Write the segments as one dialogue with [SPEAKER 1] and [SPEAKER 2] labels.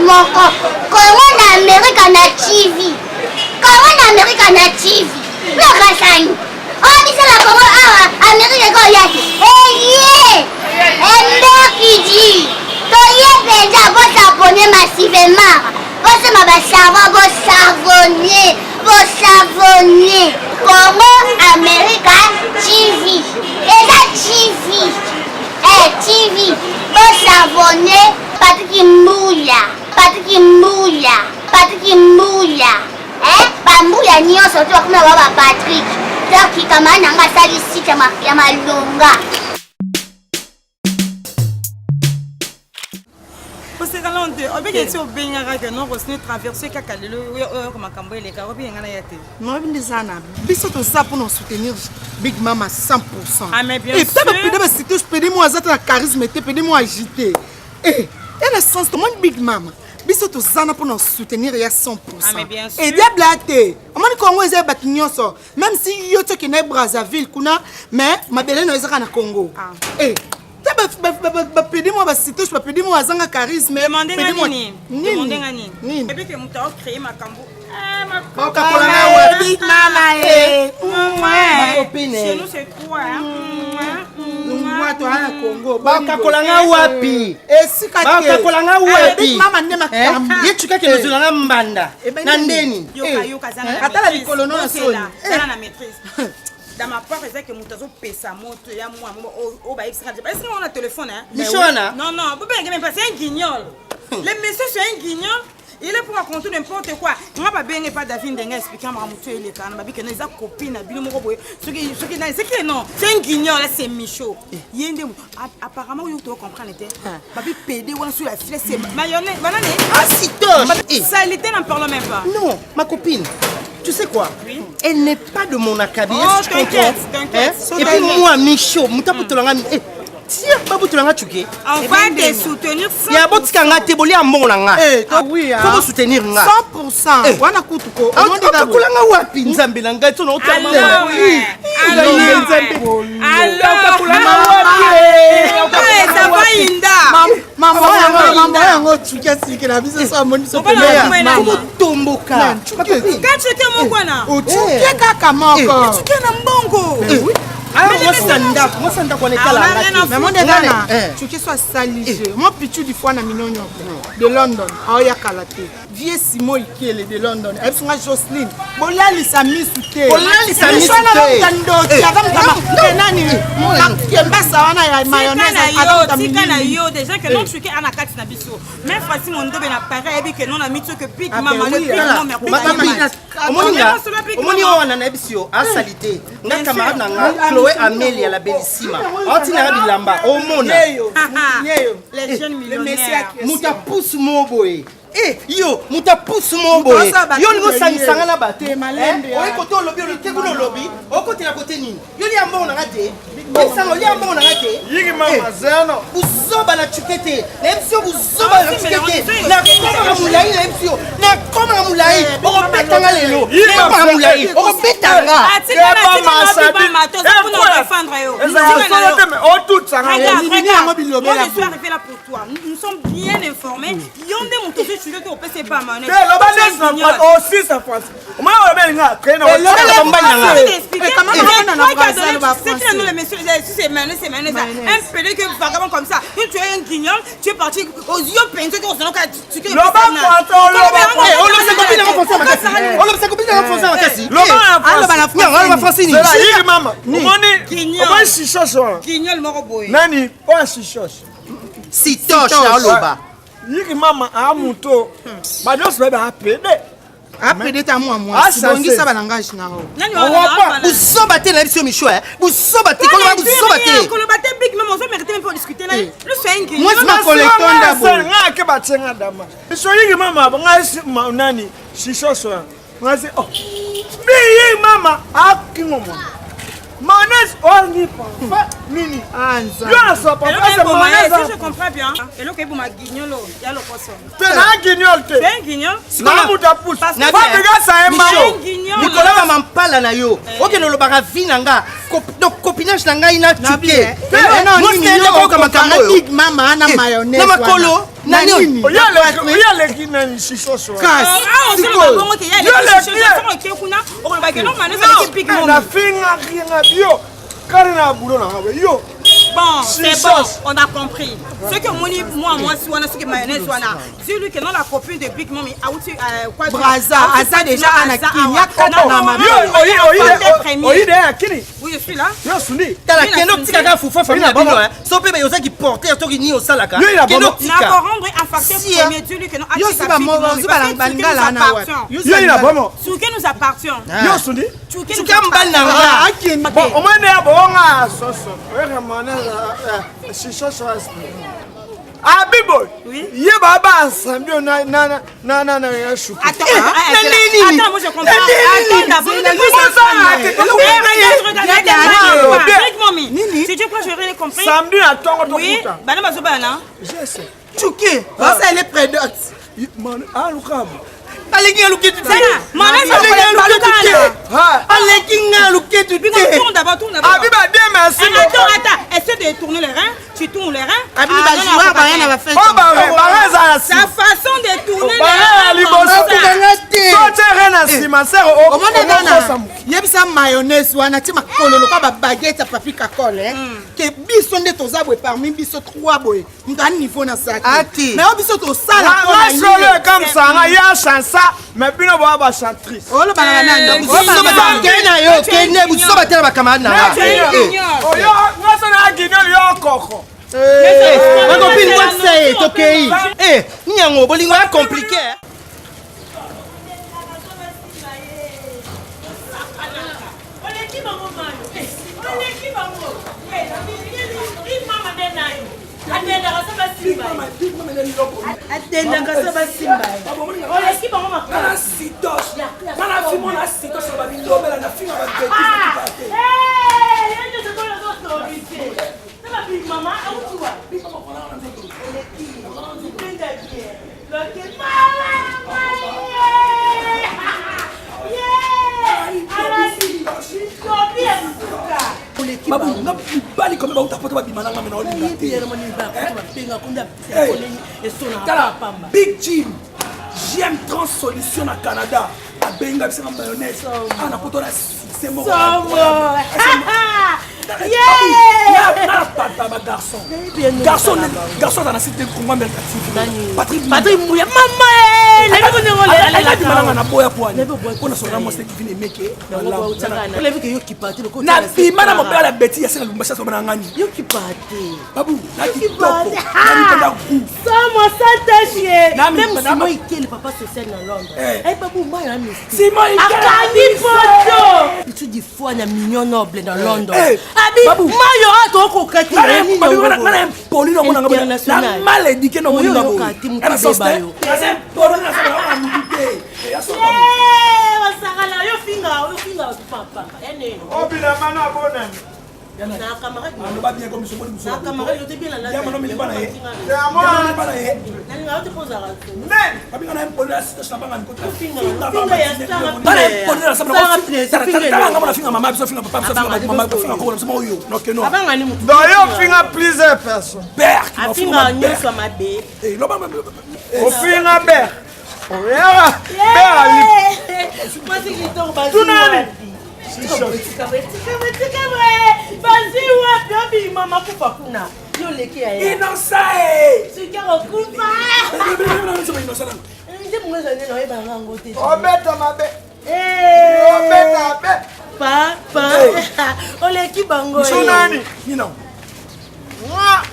[SPEAKER 1] Moko kongo na amerika na tv, kongo na amerika na tv lokasani oyo biso na kongo awa amerika ekoya te. Eye emberkidi toye mpenza, bosabone massivement, bosema basavon, bosavone, bosavone. Congo America TV eza TV, eh, TV, bosavone. Patrik Mbuya, Patrik Mbuya, Patrik Mbuya, eh, bambuya nyonso to bakoma ba ba Patrick. Donc kamara na nga asali site ya malonga.
[SPEAKER 2] Koseka nano te, obiki ti obengaka ke non, Rosine traverse kaka lelo oyo makambo eleka, obiki nga na ya te.
[SPEAKER 3] Mabi nde eza na biso, toza mpona soutenir Big Mama 100.
[SPEAKER 2] Ah, mais bien
[SPEAKER 3] Et
[SPEAKER 2] sûr.
[SPEAKER 3] Pede basite, pede mo aza te na charisme te, pede mo agité e na sens. Tomoni Big Mama, biso tozana mpona soutenir ya 100.
[SPEAKER 2] Ah, mais bien sûr.
[SPEAKER 3] E diable a te, omoni Kongo eza ya bato nyonso, même si yo ti okende Brazzaville kuna, mais mabele na yo ezaka na Congo.
[SPEAKER 2] Ah.
[SPEAKER 3] E te bapede mwa basitoche, bapede mwa azanga charisme.
[SPEAKER 2] Demande nga
[SPEAKER 3] Pede mwa-
[SPEAKER 2] nini?
[SPEAKER 3] Nini?
[SPEAKER 2] Demande nga nini?
[SPEAKER 3] Nini?
[SPEAKER 2] Epi ke moto aocrée makambo.
[SPEAKER 3] Bakakola nga wapi?
[SPEAKER 2] Big Mama, eh.
[SPEAKER 4] Bakopine.
[SPEAKER 2] Chez nous, c'est quoi, hein?
[SPEAKER 3] Ngwa to na Congo.
[SPEAKER 4] Bakakola nga wapi?
[SPEAKER 3] Esika te.
[SPEAKER 4] Bakakola nga wapi?
[SPEAKER 3] Big Mama nde makambo.
[SPEAKER 4] Ye cuka ke nozela nga mbanda na ndeni.
[SPEAKER 2] Yoka, yoka, zala na
[SPEAKER 3] Atala
[SPEAKER 2] maîtrise.
[SPEAKER 3] likolo no na
[SPEAKER 2] Bozela,
[SPEAKER 3] soni.
[SPEAKER 2] zala na maîtrise. Dans ma part, eza ke moto azopesa moto ya mwa oyo bayebisaka, bayebisaka ngo na téléphone, hein.
[SPEAKER 4] Micho wana.
[SPEAKER 2] Non, non, bobenge même pas, c'est un guignol. Le monsieur, c'est un guignol. Il est pour raconter n'importe quoi. Nga babenge pas David Ndenga expliquer ma mutu eleka na babike no eza copine na bino moko boye. Soki soki na c'est qui? Non, c'est un guignol là, c'est Michaud. Yende apparemment yo to comprendre te. Babi PD wana sur la flèche, c'est mayonnaise, banane.
[SPEAKER 4] Ah, Sitoche. Eh.
[SPEAKER 2] Salité, n'en parlons même pas.
[SPEAKER 4] Non, ma copine. Tu sais quoi?
[SPEAKER 2] Oui.
[SPEAKER 4] Elle n'est pas de mon acabit.
[SPEAKER 2] Oh,
[SPEAKER 4] Est-ce que tu
[SPEAKER 2] t'inquiète,
[SPEAKER 4] comprends?
[SPEAKER 2] t'inquiète.
[SPEAKER 4] Hein? Et puis moi, Michaud, mutaputolanga, eh, tia babutolanga chuke.
[SPEAKER 2] On va te soutenir sans
[SPEAKER 4] Ya botika nga te, bolia mbongo na nga.
[SPEAKER 3] Eh, to oui, ah.
[SPEAKER 4] Faut ko soutenir nga.
[SPEAKER 3] 100%.
[SPEAKER 4] Eh.
[SPEAKER 3] Wana kutu ko. Omoni kaka boye.
[SPEAKER 4] Okakola nga wapi? Nzambe na ngai, tona otala.
[SPEAKER 2] Alors, ouais. Alors,
[SPEAKER 4] Nzambe.
[SPEAKER 2] Alors,
[SPEAKER 4] Okakola nga wapi?
[SPEAKER 2] Eh, ça va Inda.
[SPEAKER 3] Mama yango, mama yango tsuki asilikela biso so amoni biso
[SPEAKER 2] Mobali
[SPEAKER 3] pembeni.
[SPEAKER 2] wa mwena.
[SPEAKER 4] Kotomboka.
[SPEAKER 3] Nani, tsuki eti.
[SPEAKER 2] Kachuke mokwana.
[SPEAKER 3] Otsuki kaka moko.
[SPEAKER 2] Chuke na mbongo.
[SPEAKER 4] Mwasi ndako, mwasi ndako wana etala
[SPEAKER 2] Ah,
[SPEAKER 4] nga te.
[SPEAKER 2] na
[SPEAKER 3] Mais mon degana,
[SPEAKER 4] Eh.
[SPEAKER 3] tsuki so asali je. Mo pichu di fois na minonyo de London, aoya kala te. Vie Simo Ikele de London. Ayebisi nga Jocelyne, bolalisa misu te.
[SPEAKER 4] Bolalisa misu
[SPEAKER 3] Misu wana
[SPEAKER 4] te.
[SPEAKER 3] aza muta ndoki,
[SPEAKER 4] Eh.
[SPEAKER 3] aza muta nani, makembasa wana ya
[SPEAKER 2] Tika
[SPEAKER 3] mayonnaise,
[SPEAKER 2] na
[SPEAKER 3] aza
[SPEAKER 2] yo,
[SPEAKER 3] muta
[SPEAKER 2] tika na
[SPEAKER 3] milili.
[SPEAKER 2] yo déjà que non, chuke ana kati na biso. Mais Francis Mondobe na Paris ayebi que non na mito que Big
[SPEAKER 3] Ah,
[SPEAKER 2] Mama
[SPEAKER 3] ben
[SPEAKER 2] le
[SPEAKER 3] oui,
[SPEAKER 2] Big
[SPEAKER 3] hein.
[SPEAKER 2] Mama
[SPEAKER 4] Ma copine, omoni nga, omoni oyo wana nayebisi yo asali te. Nga
[SPEAKER 2] Bien
[SPEAKER 4] camarade
[SPEAKER 2] sûr.
[SPEAKER 4] na nga Chloé Amelia la bellissima aotinanga bilamba omona.
[SPEAKER 3] Yeyo, yeyo.
[SPEAKER 2] Les jeunes
[SPEAKER 3] Le messie
[SPEAKER 2] millionnaires.
[SPEAKER 3] a
[SPEAKER 4] Moto apusu mo boye. Eh, yo moto apusu mo boye,
[SPEAKER 3] Moto asala
[SPEAKER 4] yo olingi
[SPEAKER 3] bato
[SPEAKER 4] osangisanga
[SPEAKER 3] ye.
[SPEAKER 4] na bato.
[SPEAKER 3] Te, malembe,
[SPEAKER 4] Eh, oye
[SPEAKER 3] ah.
[SPEAKER 4] kote olobi, olobi te kuna, olobi okotela kote nini? Yo lia mbongo na nga te, esanga olia mbongo na nga te.
[SPEAKER 5] Yiki mama zeno.
[SPEAKER 4] Buzoba na cuke te, nayebisi yo, buzoba na cuke te. Nakomaka molai, nayebisi yo, nakomaka molai, okobetanga lelo. Nakomaka molai, okobetanga.
[SPEAKER 2] Atika na
[SPEAKER 5] Keba
[SPEAKER 2] tika na
[SPEAKER 5] masabi.
[SPEAKER 2] Big Mama, toza
[SPEAKER 5] Eh,
[SPEAKER 2] mpona
[SPEAKER 5] quoi?
[SPEAKER 2] défendre yo.
[SPEAKER 5] Ezala
[SPEAKER 2] Tika na
[SPEAKER 5] solo
[SPEAKER 2] yo.
[SPEAKER 5] te, mais otutsanga.
[SPEAKER 2] Regarde,
[SPEAKER 3] Nini
[SPEAKER 2] regarde.
[SPEAKER 3] yango bilobela
[SPEAKER 2] Moi, je suis
[SPEAKER 3] boye.
[SPEAKER 2] arrivée là pour toi. Nous, nous sommes bien informés. Yonde moto ozo étudier te opesa epa mayonnaise.
[SPEAKER 5] Te, loba nesi na France, aussi sa France. Omoni olobi elinga, créer na
[SPEAKER 4] Loba mobali na nga.
[SPEAKER 3] Eh, comment on a na Brazza, loba
[SPEAKER 2] C'est qui
[SPEAKER 3] français?
[SPEAKER 2] le monsieur, si c'est mayonnaise, c'est mayonnaise. Un pédé que vagabond comme ça. Tu es un guignol, tu es parti aux yeux peinture que tu tu
[SPEAKER 5] Loba français, oloba
[SPEAKER 4] Eh, olobisa copine na nga français makasi, olobisa copine na nga français makasi.
[SPEAKER 5] Loba na
[SPEAKER 3] Aloba
[SPEAKER 5] France.
[SPEAKER 3] na
[SPEAKER 4] Non, aloba français nini?
[SPEAKER 5] Zela, yiki mama. Omoni,
[SPEAKER 2] Guignol.
[SPEAKER 5] omoni shishosh wana.
[SPEAKER 2] Guignol moko boye.
[SPEAKER 5] Nani, oyo shishosh.
[SPEAKER 4] Sitoche na oloba.
[SPEAKER 5] Yiki mama a moto. Ba nyonso bayebi apede.
[SPEAKER 3] Apede ta mwa mwasi, bongisa ba langage na yo.
[SPEAKER 4] Buzoba te na biso Micho, eh. Buzoba te, koloba buzoba te.
[SPEAKER 2] Koloba te big mama, ozo mériter même pas discuter na. Lui c'est un guignol.
[SPEAKER 3] Mwasi makolo etonda boye.
[SPEAKER 5] Nga ke batsenga dama. Soyiki mama nga nani shishoso. Nga se oh. Biyi mama akingo mona. Mayonnaise olingi pa nini?
[SPEAKER 3] Ah, nzambe.
[SPEAKER 5] Yo na sopa
[SPEAKER 2] Eloko
[SPEAKER 5] pa
[SPEAKER 2] eboma ye, si je
[SPEAKER 5] mayonnaise.
[SPEAKER 2] comprends bien, eloko eboma guignol oyo, ya lokoso.
[SPEAKER 5] Te na guignol te.
[SPEAKER 2] C'est un guignol.
[SPEAKER 5] Na mutu apusi.
[SPEAKER 2] Parce que-
[SPEAKER 5] Fabrigas aye
[SPEAKER 4] Micho,
[SPEAKER 5] mamo.
[SPEAKER 2] Guignol.
[SPEAKER 4] Nicolas bamampala na yo okende olobaka vi na nga donc copinage na ngai na tuke
[SPEAKER 3] Koyoka
[SPEAKER 4] makambo oyo
[SPEAKER 3] big mama na
[SPEAKER 4] Eh,
[SPEAKER 3] mayonnaise
[SPEAKER 4] na makolo,
[SPEAKER 3] na
[SPEAKER 4] na nini?
[SPEAKER 3] nini?
[SPEAKER 5] Oyo aleki oyo aleki nani shishoso.
[SPEAKER 3] Kasi,
[SPEAKER 2] Ah, ozoloba
[SPEAKER 3] sikoyo.
[SPEAKER 2] bongo ke ya
[SPEAKER 5] Yo
[SPEAKER 2] eleki
[SPEAKER 5] le
[SPEAKER 2] shisho,
[SPEAKER 5] pied.
[SPEAKER 2] soki okie kuna, okoloba ke non, mayonnaise eleki big mama.
[SPEAKER 5] Na finga kinga bio. Kare na bulo na nga yo.
[SPEAKER 2] Bon, c'est
[SPEAKER 5] Six
[SPEAKER 2] bon,
[SPEAKER 5] sauces.
[SPEAKER 2] on a compris. Ce que moni moi moi si wana ce que mayonnaise wana. Dis-lui que non la copine de Big Mommy auti quoi
[SPEAKER 3] Braza, aza déjà ana kini, ya kata na mabe.
[SPEAKER 5] Yo oyi oyi oyi de akini.
[SPEAKER 2] Oui, je suis là.
[SPEAKER 5] Yo sundi.
[SPEAKER 4] Tala, kende otikaka fufa famille na bino so mpe ozaki porter soki nini osalaka,
[SPEAKER 5] Yo, il a
[SPEAKER 4] kende
[SPEAKER 5] bon-
[SPEAKER 4] otika.
[SPEAKER 2] Na rendre un facteur
[SPEAKER 4] Si, hein.
[SPEAKER 2] premier, dis-lui que non
[SPEAKER 3] Yo
[SPEAKER 2] atika
[SPEAKER 3] si ba
[SPEAKER 2] Big
[SPEAKER 3] mo
[SPEAKER 2] Mommy,
[SPEAKER 3] zo
[SPEAKER 2] parce
[SPEAKER 3] ba
[SPEAKER 2] que
[SPEAKER 3] balingala
[SPEAKER 2] Tsuke nous
[SPEAKER 3] na wapi.
[SPEAKER 2] appartient.
[SPEAKER 3] Yo
[SPEAKER 5] Yo ina bomo.
[SPEAKER 2] Tsuke nous appartient.
[SPEAKER 5] Yo sundi.
[SPEAKER 2] Tsuke nous
[SPEAKER 4] Tsuke mbali na nga.
[SPEAKER 3] Akende.
[SPEAKER 5] Bon, au moins ne bonga soso. Oyo mayonnaise shishoso aspi. Abibo.
[SPEAKER 2] Oui.
[SPEAKER 5] Ye baba ensemble na na na na na ya shuku.
[SPEAKER 2] Attends,
[SPEAKER 4] Eh,
[SPEAKER 2] ah,
[SPEAKER 4] na
[SPEAKER 2] ah,
[SPEAKER 4] nini?
[SPEAKER 2] Attends, moi je comprends.
[SPEAKER 4] Na nini?
[SPEAKER 2] Attends d'abord.
[SPEAKER 4] Na nini?
[SPEAKER 2] Regarde, regarde, regarde,
[SPEAKER 5] Regarde,
[SPEAKER 2] regarde.
[SPEAKER 5] bien.
[SPEAKER 2] Big Mommy.
[SPEAKER 3] Nini?
[SPEAKER 2] Si tu crois que je rien compris.
[SPEAKER 5] Samedi na tongo
[SPEAKER 2] Oui,
[SPEAKER 5] tokuta.
[SPEAKER 2] bana bazobana.
[SPEAKER 5] Je sais.
[SPEAKER 3] Tchuke, basa ele predote.
[SPEAKER 5] Man, alukabu.
[SPEAKER 4] Aleki nga luketu te.
[SPEAKER 2] Zala, mayonnaise
[SPEAKER 4] Aleki nga luketu te.
[SPEAKER 5] Ha.
[SPEAKER 4] Aleki nga luketu
[SPEAKER 2] Big
[SPEAKER 4] te.
[SPEAKER 2] Mommy, tourne d'abord, tourne d'abord.
[SPEAKER 5] Abiba de merci.
[SPEAKER 2] Eh, Attends, attends, essaie de tourner les reins. Tu tournes les reins.
[SPEAKER 3] Abini
[SPEAKER 2] Ah,
[SPEAKER 3] ba
[SPEAKER 2] non, non,
[SPEAKER 3] joueur
[SPEAKER 2] faut pas
[SPEAKER 3] baya na
[SPEAKER 2] faire.
[SPEAKER 3] ba fête.
[SPEAKER 5] Oh ba ba za
[SPEAKER 2] Sa façon de tourner les
[SPEAKER 5] Ba
[SPEAKER 2] reins.
[SPEAKER 5] liboso.
[SPEAKER 2] comme ça.
[SPEAKER 3] Okokanga te.
[SPEAKER 5] So tere na sima sero o.
[SPEAKER 3] Omona gana yebisa mayonnaise wana ti makolo lokwa babaguette ya papi kakole ke biso nde toza boye parmi biso trois boye moto a niveau na sa
[SPEAKER 4] Ati.
[SPEAKER 3] te mais oyo biso tosala mpo na
[SPEAKER 5] Nga solo
[SPEAKER 3] ye
[SPEAKER 5] comme ça nga ya chansa mais bino bo ba chantrice.
[SPEAKER 3] oloba na banani
[SPEAKER 4] Buzoba te, kende na yo, kende buzoba te na bacamarade na nga.
[SPEAKER 2] Tu es un
[SPEAKER 4] Eh,
[SPEAKER 2] guignol.
[SPEAKER 5] Oyo nga so na guignol yo koko.
[SPEAKER 4] bakopini bwakisa ye tokei. Eh, nini yango bolingo ya compliqué eh.
[SPEAKER 6] Oleki bango mayo, oleki bango mama nde nayo atendaka so basimba atendaka so basimba oleki bango makasi. Mama, auti wapi? Oleki bien. Loke mama, ye alali tobi ya suka.
[SPEAKER 7] Babu, nga mibali kome bauta poto babima nanga me na olinga te. Tala, Big Jim GM Trans Solution na Canada abenga biso na mayonnaise ana poto na succès moko.
[SPEAKER 6] Somo.
[SPEAKER 7] Na papa ba garçon garçon garçon aza na site Congo America TV, Patrick.
[SPEAKER 6] Patrick Mbuya, mama nayebi ko ndenge
[SPEAKER 7] Alakabima nanga na boya poani mpona solola mwasi Divine Emeke. Nabima na mobela ya beti ya senga Lubumbashi asoba na ngani.
[SPEAKER 6] Yokipa te.
[SPEAKER 7] Babu na kitoko na mipenda gu.
[SPEAKER 6] Somo santache.
[SPEAKER 7] Nami-
[SPEAKER 6] Même Simon Ikele, papa social na Londres.
[SPEAKER 7] Eh.
[SPEAKER 6] Eh, babu mayo amisti.
[SPEAKER 7] Simon Ikele
[SPEAKER 6] akangi
[SPEAKER 7] amisi.
[SPEAKER 6] poto. Bitu di foi na mignon noble na London.
[SPEAKER 7] Eh,
[SPEAKER 6] Abi
[SPEAKER 7] Babu.
[SPEAKER 6] mayo atokoka te.
[SPEAKER 7] Nga na impoli na omona nga boye. Na mal éduqué na omoni nga boye.
[SPEAKER 6] Oyo yoka te, motu
[SPEAKER 7] Ena sens te.
[SPEAKER 6] ebeba yo.
[SPEAKER 7] Naza impoli na sens na mutu te. Eh, ya solo babu.
[SPEAKER 6] Osakala yo finga yo finga papa ene.
[SPEAKER 5] Obila mana bonani.
[SPEAKER 6] Na camarade.
[SPEAKER 7] Aloba bien comme biso, boni biso.
[SPEAKER 6] Na camarade yo te bien la.
[SPEAKER 7] Ya mano miliba na ye.
[SPEAKER 5] Ya mwana.
[SPEAKER 7] Ya mano miliba na ye.
[SPEAKER 6] Nalinga yo te pozala to.
[SPEAKER 5] Men.
[SPEAKER 7] Babi nga na impoli na situation na banga nikota.
[SPEAKER 6] Finga, finga ya sara.
[SPEAKER 7] Nga na impoli na sens na
[SPEAKER 6] Sara plaisir,
[SPEAKER 7] Tala,
[SPEAKER 6] finga
[SPEAKER 7] tala, tala
[SPEAKER 6] eloko.
[SPEAKER 7] nga mona finga mama biso, finga papa biso, finga
[SPEAKER 6] Abanga,
[SPEAKER 7] mama, finga koko na biso, oyo. No ke no.
[SPEAKER 6] Abanga ni mutu.
[SPEAKER 5] Donc yo finga plusieurs personnes.
[SPEAKER 7] Berk, no,
[SPEAKER 6] afinga
[SPEAKER 7] finga
[SPEAKER 6] nyonso
[SPEAKER 7] Berk.
[SPEAKER 6] ya mabe.
[SPEAKER 7] Eh, loba
[SPEAKER 5] Ofinga ber. Oyaka ber ali.
[SPEAKER 6] Mwasi kitoko bazwi
[SPEAKER 5] Tunani.
[SPEAKER 6] wapi? Tika boye, tika boye, tika boye. Bazwi wapi? Obima makufa kuna yo leki ya ya
[SPEAKER 7] Innocent, eh.
[SPEAKER 6] suka kokufa.
[SPEAKER 7] Innocent.
[SPEAKER 6] Nde mongo ezali nde nayebanga yango te.
[SPEAKER 5] Obeta mabe.
[SPEAKER 6] Eh.
[SPEAKER 5] Obeta mabe.
[SPEAKER 6] Pa pa oleki bango ye.
[SPEAKER 5] Tunani.
[SPEAKER 7] Nino.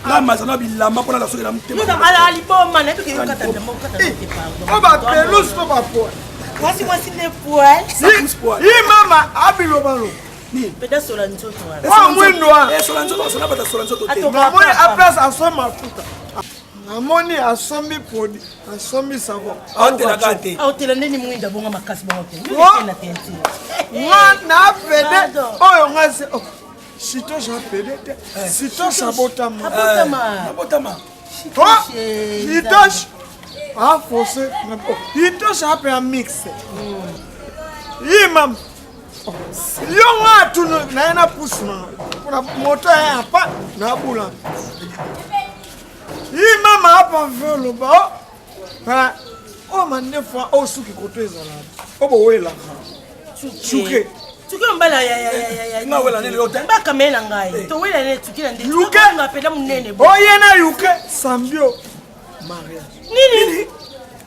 [SPEAKER 7] Nga mazana bilamba mpona nasokela motema.
[SPEAKER 6] Ala liboma nayebi ke yokata bilamba okata te pardon.
[SPEAKER 5] O ba pelouse to ba poa.
[SPEAKER 6] Mwasi mwasi nde poil.
[SPEAKER 5] Ye mama abilobalo.
[SPEAKER 6] Peda sola nzoto wana.
[SPEAKER 5] Oyo mwindo wana.
[SPEAKER 7] Eh, sola nzoto, sola bata sola nzoto te.
[SPEAKER 5] Namoni aplace asombi mafuta. Namoni asombi produit, asombi savon.
[SPEAKER 7] Aotelaka te.
[SPEAKER 6] Aotela ndeni mwinda bonga makasi bongo te.
[SPEAKER 5] Nga na pede oyo nga se oh. Sitoche apede te. Sitoche abotama.
[SPEAKER 6] Abotama.
[SPEAKER 7] Abotama.
[SPEAKER 5] Sitoche afose. Sitoche ape a mix. Ye mama. Yo nga atunu na ye na pusu na nga. Moto ya apa na bula. Ye mama apa velo ba. Oh mandefu oyo suki koto ezala. Obo welaka. Suke.
[SPEAKER 6] Tuki mobala
[SPEAKER 7] Nga wela nini yo te?
[SPEAKER 6] bakamele na ngai towela nini tuki na
[SPEAKER 5] Yuke.
[SPEAKER 6] nde peda monene
[SPEAKER 5] Oye na yuke sambio mariage.
[SPEAKER 6] Nini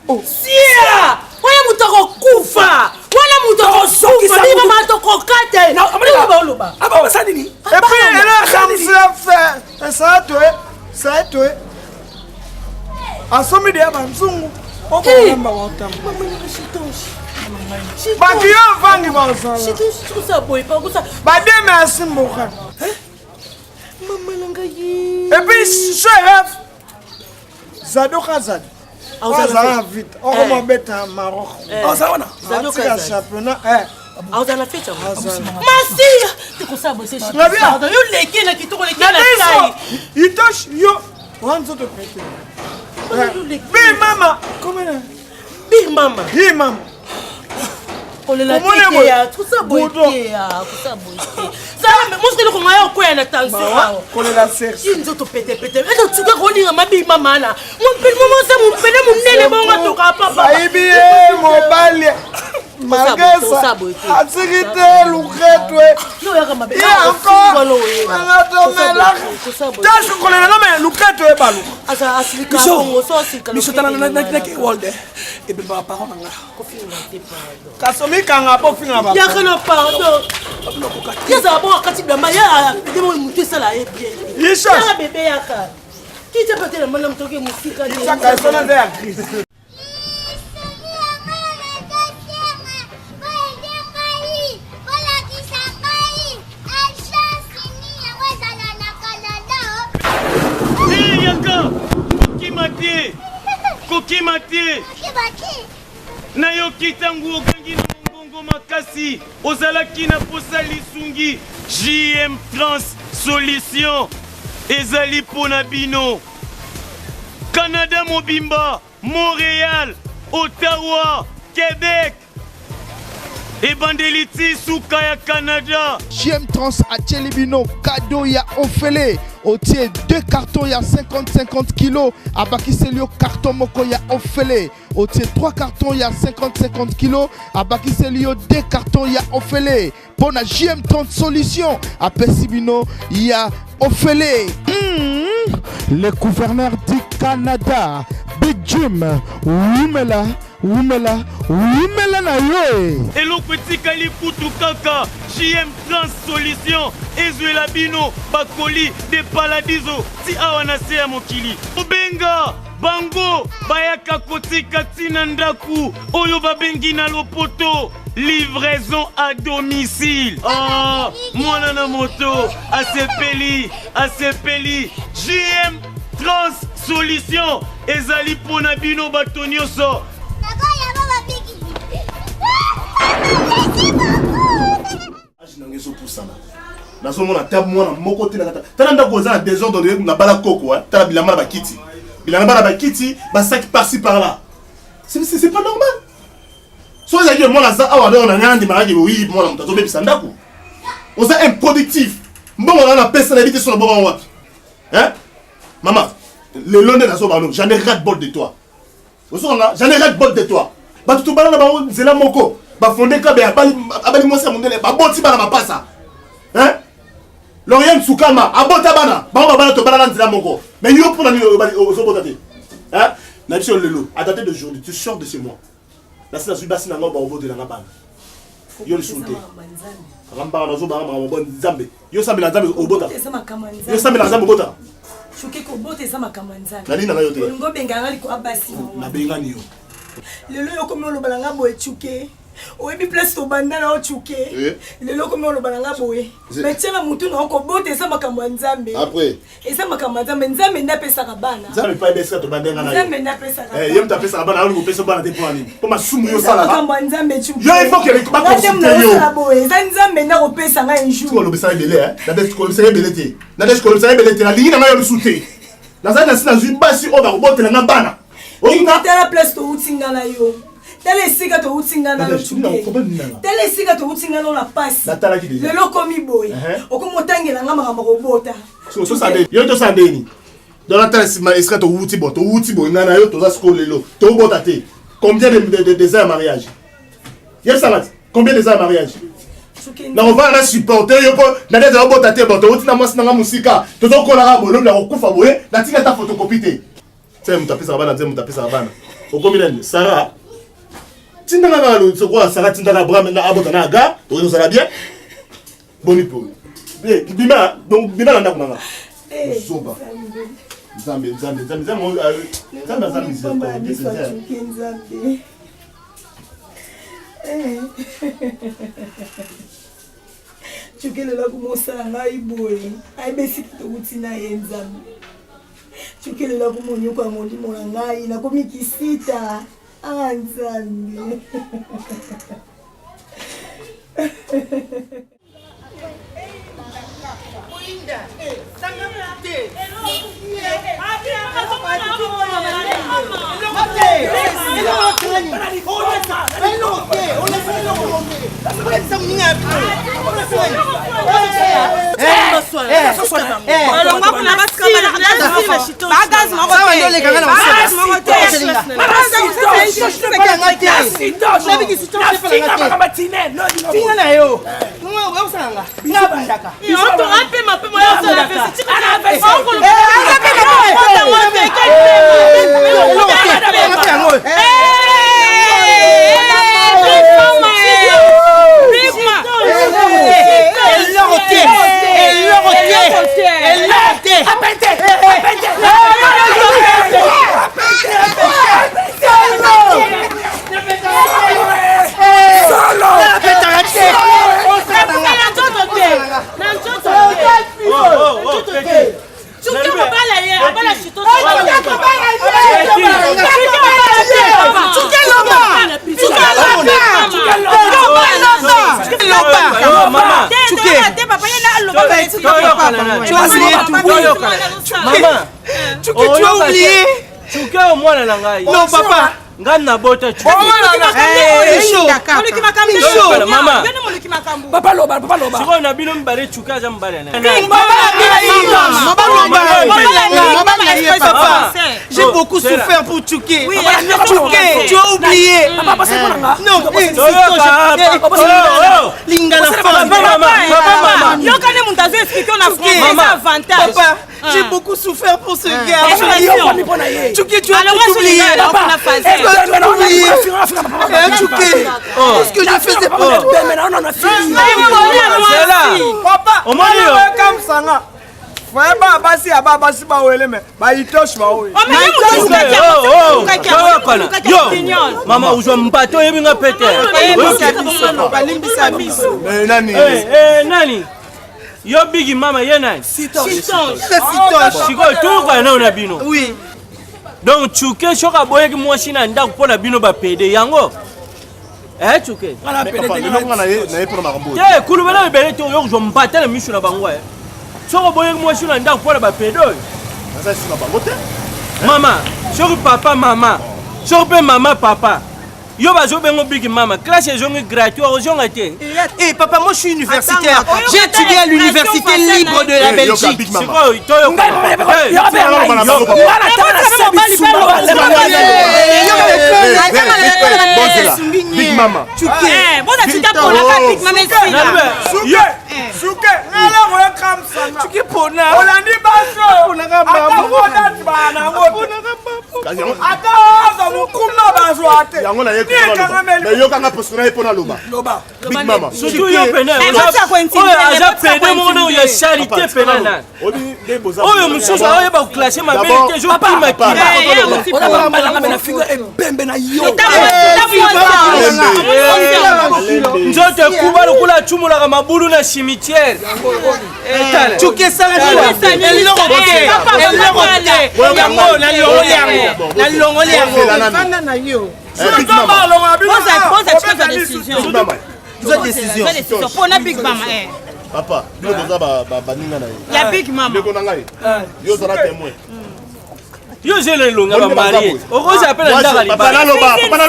[SPEAKER 6] sia wana moto akokufa wana moto akokufa nini mama tokoka te oloba
[SPEAKER 7] Aba nini?
[SPEAKER 5] Et puis elle a kamsla fait ça toi ça toi. Asombi de ba mzungu. Okolamba watamba. Bato yo vangi bazala. Bademe asimboka.
[SPEAKER 6] Mama na ngai.
[SPEAKER 5] Et puis chef Zadoka Zad. Azala vite. Okoma beta Maroc.
[SPEAKER 7] Azala wana.
[SPEAKER 5] Atika championnat. Eh.
[SPEAKER 6] Azala fete yango. Masiya tekosala bose yo leki na kitoko leki na tai.
[SPEAKER 5] Itosh yo wanzo to pete. Bi mama, comment
[SPEAKER 6] Big mama.
[SPEAKER 5] Bi mama.
[SPEAKER 6] Kolela te ya kosa boye te ya kosa boye te. Sala mosi eloko ngai okwea na tension awa.
[SPEAKER 5] Kolela sexe.
[SPEAKER 6] Ye nzoto petepete. Ezo tuka kolinga mabi mama na. Mopele momosa mopele monene bongo toka papa.
[SPEAKER 5] Ayibi ye mobali. Malgré ça, atiki te luketwe. Ye encore. Tasho kolela na me luketwe ebaluka.
[SPEAKER 7] Miso tala nake world ebembaka parent na nga.
[SPEAKER 5] Kasi omikanga mpo ofinga ba.
[SPEAKER 6] Yaka na pardon. Yazala bongo akati bilamba ya nde motu esala ye bien. Yaka bebe yaka. Kita pe te na mana moto oke mosika.
[SPEAKER 5] Isaka esona nde ya crise.
[SPEAKER 8] Yaka kokima te kokima te nayoki ntango ogangi na mongongo makasi ozalaki na posa lisungi jm trans solution ezali mpo na bino canada mobimba montréal ottawa québec ebandeli ti suka ya canada
[SPEAKER 9] JM Trans atieli bino cadeau ya ofele otie deux cartons ya 50-50 kilo abakiseli yo carton moko ya ofele otie 3 cartons ya 50-50 kilo abakiseli yo deux cartons ya ofele mpo na JM Trans solution apesi bino ya ofele Le gouverneur du Canada Big Jim wumela wumela wumela na yo
[SPEAKER 8] eloko etikali kutu kaka jm trans solution ezwela bino bakoli de paladizo ti awa na se ya mokili obenga bango bayaka kotika ntina ndako oyo babengi na lopoto livraison à domicile oh, mwana na moto asepeli asepeli jm trans solution ezali mpo na bino bato nyonso
[SPEAKER 10] age nanga ezopusana nazomona ata mwana moko te nakata tala ndako oza na désordre na bala koko tala bilamba na bakiti bilamba na bakiti basaki par-ci par-là c'est pas normal so ezalaki mwana aza awa ndenge na ngai nandimaka oyi mwana moto azobebisa ndako oza improductif mbongo na napesa nayebi te so na bongo wapi hein mama lelo nde nazobano j'en ai ras de bol de toi ozokanga j'en ai ras de bol de toi bato tobala na bango nzela moko bafonde kabe abali mwasi ya mondele baboti bana mapasa hein Lauriane Sukama abota bana bango babala tobala na nzela moko mais yo mpona nini ozobota te hein na biso lelo à dater d'aujourd'hui tu sors de chez moi nasi nazwi basi na ngai baobotelanga bana yo lisusu te kaka mbaka nazobanga makambo bo nzambe yo osambela nzambe obota yo osambela nzambe obota
[SPEAKER 11] soki kobota eza makambo ya nzambe
[SPEAKER 10] nalingaka yo te
[SPEAKER 11] olingi obengana nga likoya basi
[SPEAKER 10] nabengani yo.
[SPEAKER 6] Lelo yo komi oloba na nga boye Tshuke. Oyebi place tobanda na yo Tshuke.
[SPEAKER 10] Eh.
[SPEAKER 6] Lelo komi oloba na nga boye.
[SPEAKER 10] Ze-
[SPEAKER 6] Mais tia na mutu na yo kobota eza makambo ya Nzambe.
[SPEAKER 10] Après.
[SPEAKER 6] Eza makambo ya Nzambe. Nzambe nde apesaka bana.
[SPEAKER 10] Nzambe epai besika tobanda nga na yo.
[SPEAKER 6] Nzambe nde apesaka
[SPEAKER 10] Eh, ye moto apesaka bana alingi kopesa bana te mpo na nini mpo masumu yo
[SPEAKER 6] Eza
[SPEAKER 10] osalaka
[SPEAKER 6] makambo ya Nzambe Tshuke.
[SPEAKER 10] Yo, il faut que ba
[SPEAKER 6] Nga nde
[SPEAKER 10] consulte yo.
[SPEAKER 6] mna boye. Eza Nzambe nde akopesa nga un jour.
[SPEAKER 10] kolobisaka ebele eh. Nadège kolobisaka ebele te Nadège kolobisaka ebele te nalingi na ngai yo lisusu te nazali na si nazwi basi oyo bakobotela nga bana
[SPEAKER 6] Olinga tala place touti nga na yo. Tala esika touti nga na yo
[SPEAKER 10] Nadège,
[SPEAKER 6] Tshuke.
[SPEAKER 10] nini na- problème nini na nga?
[SPEAKER 6] Tala esika touti nga na yo na pasi.
[SPEAKER 10] Natalaki déjà.
[SPEAKER 6] Lelo okomi boye.
[SPEAKER 10] Uh-huh.
[SPEAKER 6] Okomi otangela nga makambo ya kobota.
[SPEAKER 10] So, tosala ndeni yo tosala ndeni donc natala nsima esika towuti bo towuti boye ngai na yo toza sikoyo lelo tobota te combien de ans ya mariage yebisanga ti combien de ans ya mariage nakovanda na supporte yo mpo nadete obota te bo towuti na mwasi nanga mosika tozokolaka boye lobi nakokufa boye natingi ata photocopie te te moto apesaka bana te moto apesaka bana okomi nani sara tindanga kaka sokola sara tindaka abraham na abota na agar tokoki kozala bien boni po Eh, bima donc bima na ndako nanga zoba nzambe nzambe nzambe nzambe oyo, eh, nzambe aza miséricordieux c'est
[SPEAKER 6] Tshuke Nzambe. Eh. Tshuke lelo akomosala ngai boye. Ayebi esika touti na ye Nzambe. Tshuke lelo akomonyoko ya molimo na ngai. Nakomi kisita. Ah Nzambe.
[SPEAKER 4] Tinga na yo osalanga nabandaka
[SPEAKER 8] Tchuke,
[SPEAKER 4] tu as oublié.
[SPEAKER 8] Tchuke o mwana na ngai.
[SPEAKER 4] Non, papa.
[SPEAKER 8] Ngai nabota Tchuke. Mama.
[SPEAKER 7] Papa loba, papa loba.
[SPEAKER 8] Sikoyo na bino mibale Tchuke aza mobali ya nani?
[SPEAKER 4] Papa, j'ai beaucoup souffert pour Tchouké. Tchouké, tu as oublié. Non, eh, Lingala femme.
[SPEAKER 2] yokani moto azo explike na français eza avantage
[SPEAKER 4] Papa, j'ai beaucoup souffert pour ce gars. Tchouké, tu as tout oublié. Tu as tout oublié. Eh, Tchouké, tout ce que je faisais pour toi.
[SPEAKER 5] Papa,
[SPEAKER 8] Omoni yo.
[SPEAKER 5] kamsanga. Faye ba basi ya ba basi ba wele me ba itosh ba oyo.
[SPEAKER 8] Yo, mama ozwa mbato oyebi nga pete.
[SPEAKER 3] Balimbisa biso.
[SPEAKER 10] nani
[SPEAKER 8] nani yo bigi mama ye nani sikoyo toyokoya nao na bino
[SPEAKER 4] Oui.
[SPEAKER 8] donc Tchuke soki aboyaki mwasi na ndako mpo na bino bapede yango eh Tchuke
[SPEAKER 10] lelo nga na ye na ye mpona makambo oyo
[SPEAKER 8] te kulubela ebele te oyo kozwa mbata na miso na bango eh. Soki oboyaki mwasi na ndako mpo na bapede oyo
[SPEAKER 10] naza nsima bango te
[SPEAKER 8] mama soki papa mama soki mpe mama papa yo bazobenga obiki mama classe ezongi gratuit ozonga te
[SPEAKER 4] Eh papa, moi je suis universitaire. J'ai étudié à l'université libre de la Belgique.
[SPEAKER 8] sikoyo toyoka
[SPEAKER 10] big mama
[SPEAKER 5] Suke, suke, ngala ngoya kamsanga.
[SPEAKER 4] Tchuke pona.
[SPEAKER 5] Olandi baso. Ata kodati bana ngo. Ata oza mukuma bazwa.
[SPEAKER 10] Yango na ye mais yokanga poso na ye mpo naloba.
[SPEAKER 7] Loba.
[SPEAKER 10] Big Mama.
[SPEAKER 8] Surtout yo pene oyo aza pede moko na ya charité pene na oyo mosusu aoyeba koclashe mabele te ezokima
[SPEAKER 7] kinabalanga na figa ebembe na yo
[SPEAKER 8] nzoto ekuba lokola acumolaka mabulu na cimetière
[SPEAKER 4] cuki esalaki eloko te eloko te yango nalongoli yango nalongoli yango
[SPEAKER 3] fanda na yo
[SPEAKER 4] Zwa décision.
[SPEAKER 2] Mpona big mama
[SPEAKER 10] papa bino boza baninga na ye
[SPEAKER 2] ya big mama
[SPEAKER 10] ndeko na ngai yo ozala témoin
[SPEAKER 8] yo ozela elonga bamarie okozala mpe na ndaka
[SPEAKER 4] libala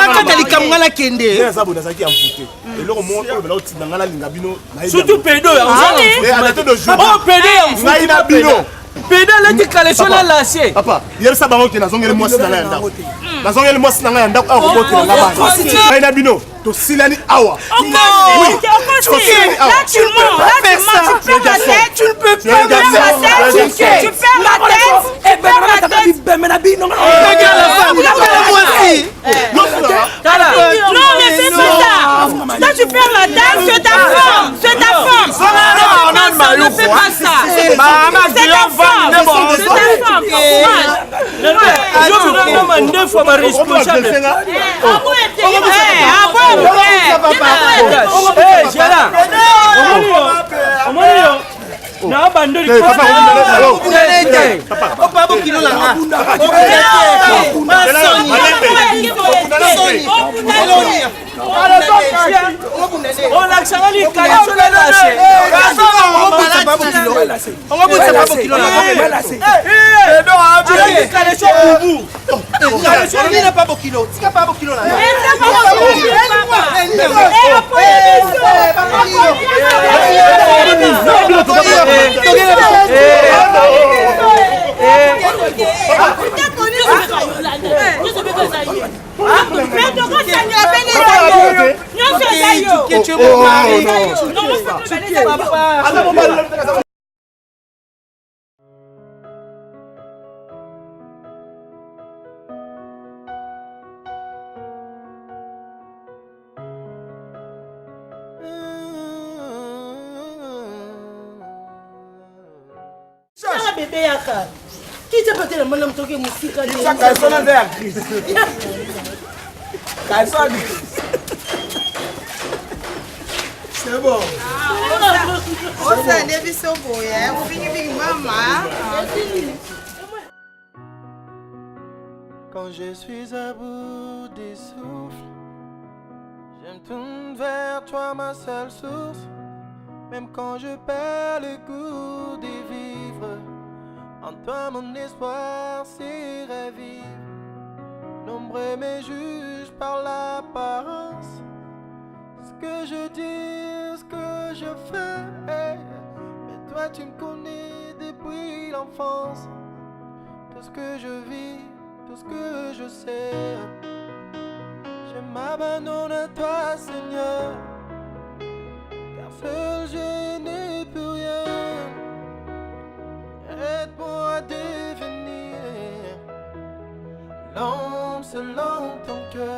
[SPEAKER 4] akata likambo nga nakende
[SPEAKER 10] eza boye nazalaki envoûté eloko moko oyo bela otinda nga nalinga bino
[SPEAKER 8] surtout pedo oyo pedo ya
[SPEAKER 10] ngai na bino
[SPEAKER 8] pedo alati kaleso na lase
[SPEAKER 10] papa yebisa bango ke nazongeli mwasi na ngai ya ndako nazongeli mwasi na ngai ya ndako awa kobotela nga bana ngai na bino tosilani awa
[SPEAKER 4] tosilani awa
[SPEAKER 2] tu ne peux pas faire ça
[SPEAKER 4] tu ne peux pas faire ça
[SPEAKER 2] tu perds la tête tu perds la tête
[SPEAKER 7] bibembe na bino
[SPEAKER 4] mwasi
[SPEAKER 2] non mais fais pas ça toi tu perds la tête c'est ta femme c'est ta femme ne fais pas ça c'est ta femme c'est ta femme courage
[SPEAKER 8] yobinangama nde fois baresponsable gérard omoni yo na bandoli
[SPEAKER 4] bokilo nanga
[SPEAKER 8] olakisanga likaliso na lase likaleso bubu
[SPEAKER 4] Tala bebe yaka kita mpe te na mana motoki mosika
[SPEAKER 5] C'est bon.
[SPEAKER 2] Osande biso boye ofingi mama.
[SPEAKER 11] Quand je suis à bout des souffles, je me tourne vers toi, ma seule source. Même quand je perds le goût de vivre, en toi mon espoir s'est ravive. Nombreux me jugent par l'apparence. Ce que je dis, ce que je fais. Mais toi tu me connais depuis l'enfance. Tout ce que je vis, tout ce que je sais. Je m'abandonne à toi, Seigneur. Car seul je n'ai plus rien. Aide-moi à devenir l'homme selon ton cœur.